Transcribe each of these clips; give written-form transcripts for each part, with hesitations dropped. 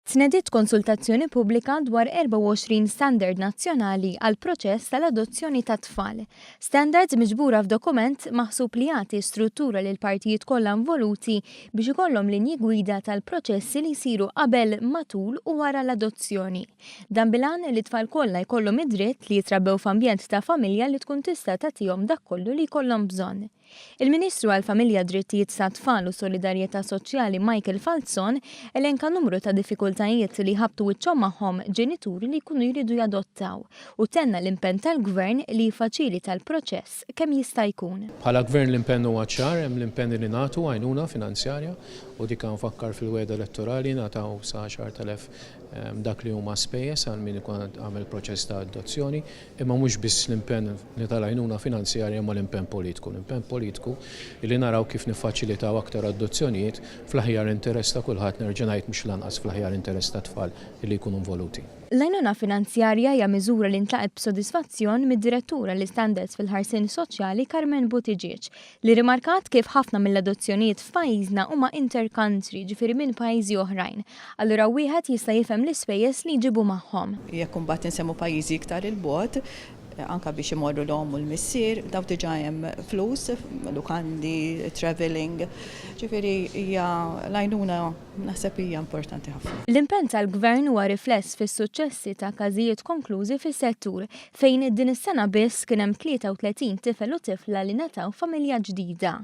Tnediet konsultazzjoni pubblika dwar 24 standard nazzjonali għall-proċess tal-adozzjoni tat-tfal. Standards miġbura f'dokument maħsub li jagħti struttura lill-partijiet kollha involuti biex ikollhom linji gwida tal-proċessi li jsiru qabel, matul u wara l-adozzjoni. Dan bil-għan li t-tfal kollha jkollhom id-dritt li jitrabbew f'ambjent ta' familja li tkun tista' tagħtihom dak kollu li jkollhom bżonn. Il-Ministru għall-Familja, Drittijiet tat-Tfal u Solidarjetà Soċjali Michael Falzon elenka numru ta' diffikultajiet li jħabbtu wiċċhom magħhom ġenituri li jkunu jridu jadottaw u tenna l-impenn tal-Gvern li jiffaċilita l-proċess kemm jista' jkun. Bħala Gvern l-impenn huwa ċar, hemm l-impenn li nagħtu għajnuna finanzjarja u dik nfakkar fil-wegħda elettorali ngħataw sa 10,000 dak li huma spejjeż għal min ikun għamel proċess ta' adozzjoni. Imma mhux biss l-impenn tal-għajnuna finanzjarja imma l-impenn politiku. L-impenn politiku li naraw kif niffaċilitaw aktar adozzjonijiet fl-aħjar interess ta' kulħadd, nerġa' ngħid mhux lanqas fl-aħjar interess tat-tfal li jkunu involuti. L-għajnuna finanzjarja hija miżura li ntlaqgħet b'sodisfazzjon mid-Direttur għall-Istandards fil-Ħarsien Soċjali Carmen Buttigieg li rrimarkat kif ħafna mill-adozzjonijiet f'pajjiżna huma inter-country, ġifieri minn pajjiżi oħrajn. Allura wieħed jista' jifhem l-ispejjeż li jġibu magħhom. Jekk imbagħad insemmu pajjiżi iktar 'il bogħod, anke biex imorru l-omm u l-missier, dawn diġà hemm flus, lukandi, travelling, ġifieri hija l-għajnuna naħseb hija importanti ħafna. L-impenn tal-Gvern huwa rifless fis-suċċessi ta' każijiet konklużi fis-settur, fejn din is-sena biss kien hemm 33 tifel u tifla li ngħataw familja ġdida.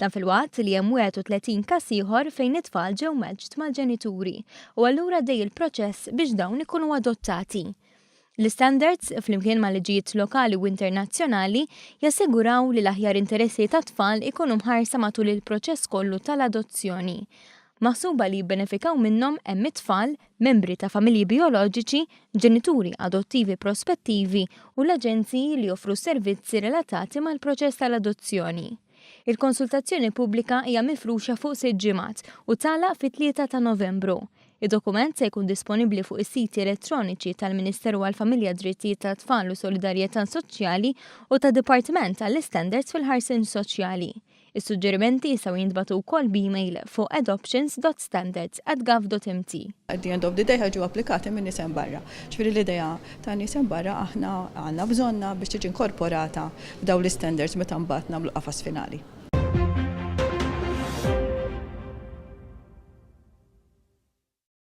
Dan filwaqt li hemm 31 każ ieħor fejn it-tfal ġew matched mal-ġenituri u allura għaddej il-proċess biex dawn ikunu adottati. L-istandards, flimkien ma' liġijiet lokali u internazzjonali, jassiguraw li l-aħjar interessi tat-tfal ikunu mħarsa matul il-proċess kollu tal-adozzjoni. Maħsuba li jibbenefikaw minnhom hemm it-tfal, membri ta' familji bijoloġiċi, ġenituri adottivi prospettivi u l-aġenziji li joffru servizzi relatati mal-proċess tal-adozzjoni. Il-konsultazzjoni pubblika hija mifruxa fuq sitt ġimgħat u tagħlaq fit-3 ta' Novembru. Id-dokument se jkun disponibbli fuq is-siti elettroniċi tal-Ministeru għall-Familja Drittijiet tat-Tfal u Solidarjetà Soċjali u tad-Dipartiment għall-Istandards fil-Ħarsien Soċjali. Is-suġġerimenti jistgħu jintbagħtu wkoll b'email fuq adoptions.standards@gov.mt. At the end of the day ħa jiġu applikati minn nies hemm barra. Ġifieri l-idea ta' nies hemm barra aħna għandna bżonnha biex tiġi inkorporata f'dawn l-istandards meta mbagħad nagħmlu qafas finali.